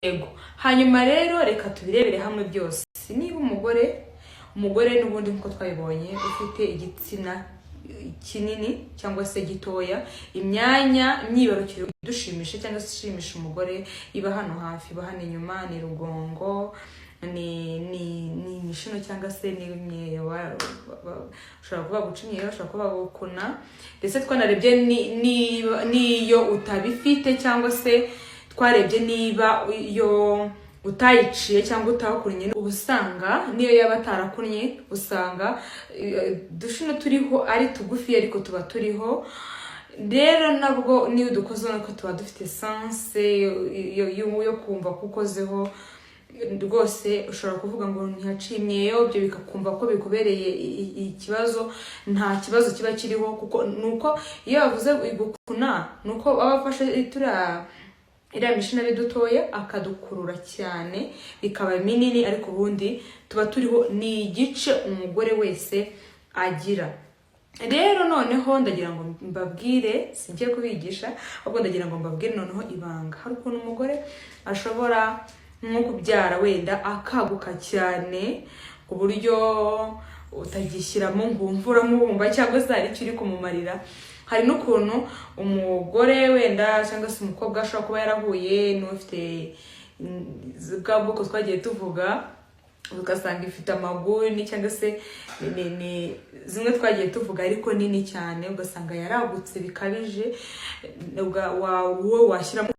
Yego. Hanyuma rero reka tubirebere hamwe byose. Niba umugore n'ubundi nk'uko twabibonye ufite igitsina kinini cyangwa se gitoya, imyanya myibarukiro idushimisha cyangwa se ishimisha umugore iba hano hafi, iba hano inyuma, ni rugongo, ni imishino cyangwa se ni imyeyo. Ushobora kuba guca imyeyo, ushobora kuba gukuna. Ndetse twanarebye n'iyo utabifite, cyangwa se twarebye niba iyo utayiciye cyangwa utakunnye, uba usanga niyo yaba atarakunnye, usanga udushino turiho ari tugufi, ariko tuba turiho. Rero nabwo niyo udukozeho nako tuba dufite sens yo kumva ko ukozeho rwose. Ushobora kuvuga ngo ntihaciye imyeyo, ibyo bikakumva ko bikubereye ikibazo. Nta kibazo kiba kiriho, kuko nuko iyo bavuze gukuna nuko aba afashe turiya iriya mishino ari dutoya akadukurura cyane bikaba minini, ariko ubundi tuba turiho. Ni igice umugore wese agira. Rero noneho ndagira ngo mbabwire, singiye kubigisha, ahubwo ndagira ngo mbabwire noneho ibanga. Hari ukuntu umugore ashobora nko kubyara wenda akaguka cyane ku buryo utagishyiramo ngo wumve uramubumba, cyangwa se hari icyo uri kumumarira. Hari n'ukuntu umugore wenda cyangwa se umukobwa ashobora kuba yarahuye n'ufite bwa bwoko twagiye tuvuga, ugasanga ifite amaguni cyangwa se ni zimwe twagiye tuvuga ariko nini cyane, ugasanga yaragutse bikabije, wowe washyiramo